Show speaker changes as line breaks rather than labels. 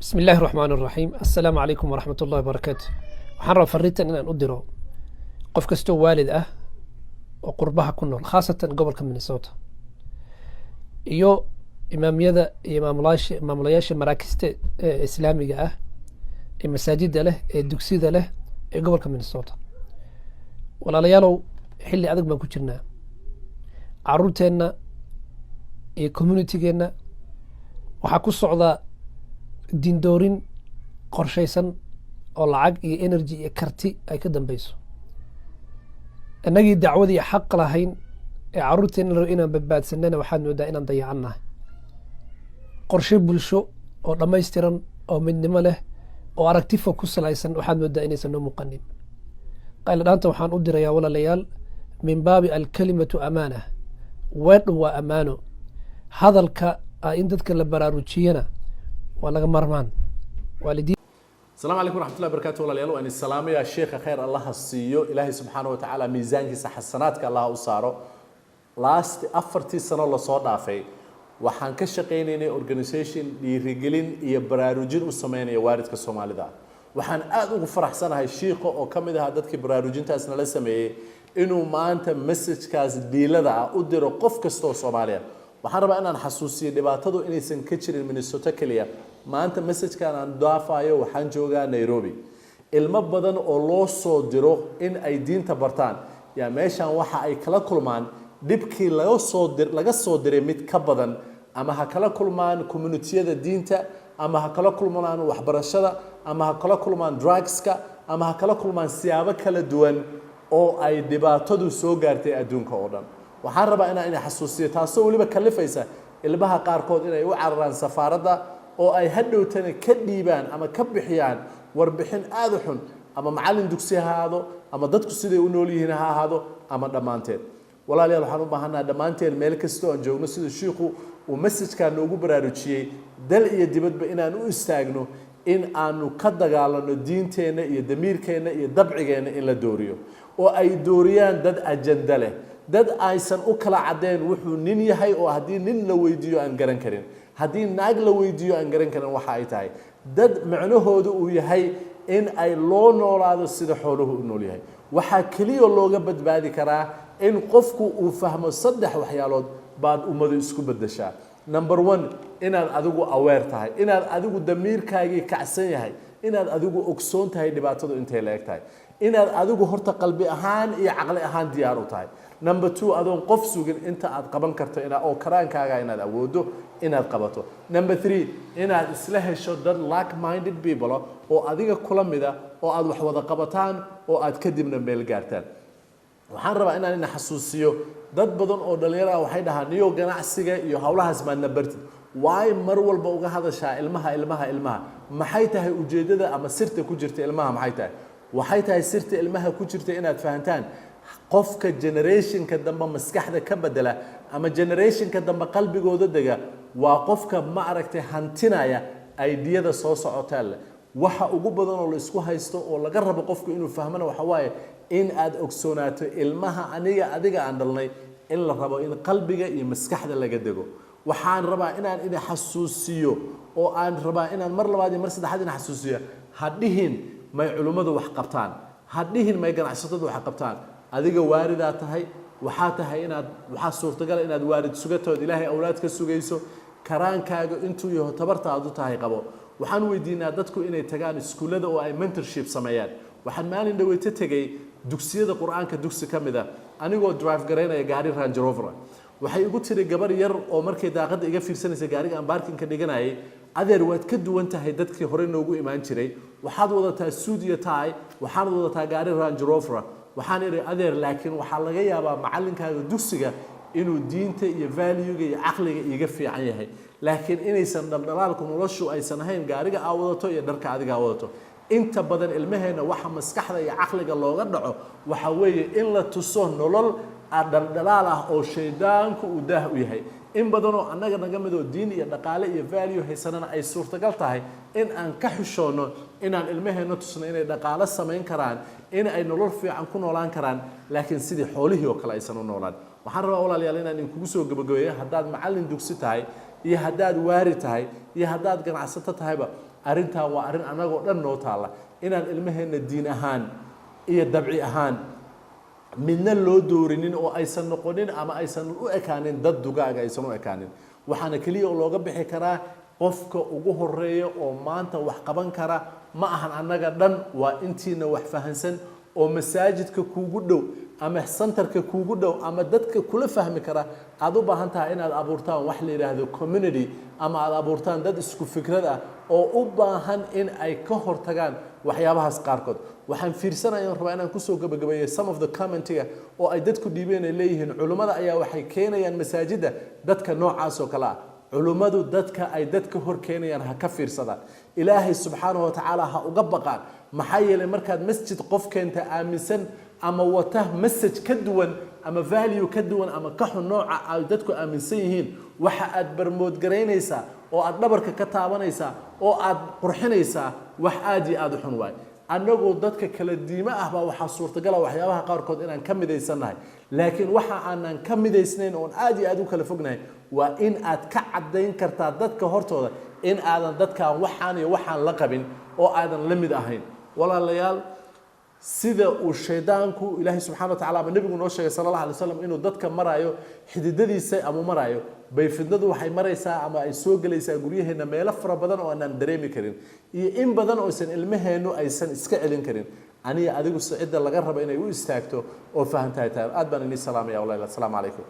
Bismi illaahi raxmaan raxiim. Assalaamu calaykum waraxmat ullahi wabarakaatu. Waxaan rabaa fariintan inaan u diro qof kastoo waalid ah oo qurbaha ku nool, khaasatan gobolka Minnesota, iyo imaamyada iyo maamulayaasha maraakista ee islaamiga ah, ee masaajida leh, ee dugsida leh ee gobolka Minnesota. Walaalayaalow, xilli adag baan ku jirnaa. Caruurteenna iyo communitygeenna waxaa ku socda dindoorin qorshaysan oo lacag iyo energy iyo karti ay ka dambeyso. Innagii dacwadii xaq lahayn ee carruurteenna la rabo inaan badbaadsanana, waxaad moodaa inaan dayacannahay. Qorshe bulsho oo dhammaystiran oo midnimo leh oo aragti fog ku salaysan waxaad moodaa inaysan noo muuqanin. Qayladhaanta waxaan u dirayaa, walaalayaal, min baabi alkalimatu amaana. Weedhu waa ammaano. Hadalka in dadka la baraarujiyana waa laga maarmaan. Waalidiin.
Asalaamu calaykum waraxmatullahi barakatu. Walaalayaal, waan idin salaamayaa. Sheekha khayr Allaha siiyo, Ilaahay subxaana wa tacaala miisaankiisa xasanaadka Allaha u saaro. Last 4-tii sano lasoo dhaafay waxaan ka shaqaynaynay organisation dhiirigelin iyo baraarujin u sameynaya waalidka Soomaalida. Waxaan aada ugu faraxsanahay shiikha oo ka mid ahaa dadkii baraarujintaas nala sameeyey inuu maanta messagekaas dhiilada ah u diro qof kasta oo Soomaaliya. Waxaan rabaa inaan xasuusiyo dhibaatadu inaysan ka jirin Minnesota keliya. Maanta messagekan aan daafayo waxaan joogaa Nairobi. Ilmo badan oo loo soo diro in ay diinta bartaan yaa meeshan waxa ay kala kulmaan dhibkii laga soo diray mid ka badan. Ama ha kala kulmaan communitiyada diinta, ama ha kala kulmaan waxbarashada, ama ha kala kulmaan drugska, ama ha kala kulmaan siyaabo kala duwan oo ay dhibaatadu soo gaartay adduunka oo dhan. Waxaan rabaa inaan ina xasuusiyo taasoo weliba kalifaysa ilmaha qaarkood inay u cararaan safaaradda oo ay hadhowtana ka dhiibaan ama ka bixiyaan warbixin aada u xun, ama macallin dugsi ha ahaado, ama dadku siday u nool yihiin ha ahaado, ama dhammaanteed. Walaalayaal, waxaan u baahannaha dhammaanteen meel kastoo aan joogno, sida shiikhu uu messagekaa noogu baraarujiyey, dal iyo dibadba inaan u istaagno in aanu ka dagaalano diinteenna iyo damiirkeenna iyo dabcigeenna in la dooriyo, oo ay dooriyaan dad ajanda leh, dad aysan u kala caddeen wuxuu nin yahay, oo haddii nin la weydiiyo aan garan karin, haddii naag la weydiiyo aan garan karin waxa ay tahay, dad macnahoodu uu yahay in ay loo noolaado sida xooluhu u nool yahay. Waxaa keliya looga badbaadi karaa in qofku uu fahmo saddex waxyaalood baad ummadu isku beddeshaa. Number one, inaad adigu aware tahay, inaad adigu damiirkaagii kacsan yahay, inaad adigu ogsoon tahay dhibaatadu intay la eg tahay, inaad adigu horta qalbi ahaan iyo caqli ahaan diyaar u tahay. Number two, adoon qof sugin inta aad qaban karto ina oo karaankaaga inaad awoodo inaad qabato. Number three, inaad isla hesho dad like minded people oo adiga kula mida oo aad wax wada qabataan oo aad kadibna meel gaartaan. Waxaan rabaa inaan ina xasuusiyo, dad badan oo dhalinyaro ah waxay dhahaan, "Niyo, ganacsiga iyo howlahaas maadna bartid? Waay mar walba uga hadashaa ilmaha, ilmaha, ilmaha? Maxay tahay ujeeddada ama sirta ku jirta ilmaha? Maxay tahay?" Waxay tahay sirta ilmaha ku jirta inaad fahantaan qofka generationka dambe maskaxda ka bedela ama generationka dambe qalbigooda dega waa qofka, ma aragtay, hantinaya ideayada soo socotaa leh. Waxa ugu badan oo la isku haysto oo laga rabo qofku inuu fahmana waxa waaye in aad ogsoonaato ilmaha aniga adiga aan dhalnay in la rabo in qalbiga iyo maskaxda laga dego. Waxaan rabaa inaan ina xasuusiyo oo aan rabaa inaan mar labaad iyo mar saddexaad ina xasuusiyo: ha dhihin may culimmadu wax qabtaan, ha dhihin may ganacsatadu wax qabtaan. Adiga waalidaa tahay, waxaa tahay inaad, waxaa suurtagala inaad waalid sugatood Ilaahay awlaad ka sugayso. Karaankaaga intuu yaho, tabartaadu tahay, qabo. Waxaan weydiinaa dadku inay tagaan iskuullada oo ay mentorship sameeyaan. Waxaan maalin dhaweyto tegey dugsiyada Qur-aanka dugsi ka mid a, anigoo drive garaynaya gaari Range Rover. Waxay igu tiri gabar yar oo markay daaqadda iga fiirsanaysa gaariga aan parkingka dhiganayay, "Adeer, waad ka duwan tahay dadkii hore noogu imaan jiray. Waxaad wadataa suit iyo tie, waxaad wadataa gaari Range Rover." Waxaan idhi, "Adeer, laakiin waxaa laga yaabaa macallinkaaga dugsiga inuu diinta iyo valuega iyo caqliga iiga fiican yahay, laakiin inaysan dhaldhalaalku noloshu aysan ahayn gaariga aa wadato iyo dharka adiga aa wadato." Inta badan ilmaheenna waxa maskaxda iyo caqliga looga dhaco waxa weeye in la tuso nolol dhaldhalaal ah oo shaydaanku uu daah u yahay. In badanoo annaga naga midoo diin iyo dhaqaale iyo value haysanana ay suurtagal tahay in aan ka xishoonno inaan ilmaheenna tusno inay dhaqaalo samayn karaan, in ay nolol fiican ku noolaan karaan, laakiin sidii xoolihii oo kale aysan u noolaan. Waxaan rabaa, walaalayaal, inaan idinkugu soo gabagabeeyo: haddaad macallin dugsi tahay iyo haddaad waari tahay, iyo haddaad ganacsato tahayba, arrintan waa arrin annagoo dhan noo taalla, inaan ilmaheenna diin ahaan iyo dabci ahaan midna loo doorinin oo aysan noqonin ama aysan u ekaanin dad dugaaga aysan u ekaanin. Waxaana keliya oo looga bixi karaa, qofka ugu horeeya oo maanta wax qaban kara ma ahan annaga dhan, waa intiina wax fahansan oo masaajidka kuugu dhow ama centerka kuugu dhow ama dadka kula fahmi kara. Aad u baahan tahay inaad abuurtaan wax la yidhaahdo community, ama aad abuurtaan dad isku fikrad ah oo u baahan in ay ka hortagaan waxyaabahaas qaarkood. Waxaan fiirsanaya oon rabaa inaan kusoo gabagabeeyo some of the commentiga oo ay dadku dhiibeen, ay leeyihiin culummada ayaa waxay keenayaan masaajidda dadka noocaas oo kale ah. Culummadu dadka ay dadka hor keenayaan ha ka fiirsadaan, Ilaahay subxaanahu watacaala ha uga baqaan. Maxaa yeelay, markaad masjid qof keenta aaminsan ama wata message ka duwan ama value ka duwan ama ka xun nooca ay dadku aaminsan yihiin, waxa aad promote garaynaysaa oo aad dhabarka ka taabanaysaa oo aad qurxinaysaa wax aad iyo aad u xun waay. Annagoo dadka kala diimo ah baa waxaa suurtagala waxyaabaha qaarkood inaan ka midaysannahay, laakiin waxa aanan ka midaysnayn oon aad iyo aad u kala fognahay waa in aad ka caddayn kartaa dadka hortooda in aadan dadkan waxaan iyo waxaan la qabin oo aadan la mid ahayn. Walaalayaal, sida uu shaydaanku, Ilaahay subxana wa tacala ama Nebigu noo sheegay sala Allah alay slam, inuu dadka maraayo xididadiisa ama maraayo bay fidnadu waxay maraysaa ama ay soo gelaysaa guryaheenna meelo fara badan oo aanaan dareemi karin iyo in badan oo aysan ilmaheennu aysan iska celin karin. Aniga adigu cidda laga rabo inay u istaagto oo fahantahay tahay. Aad baan inii salaamaya walaal. Asalaamu calaykum.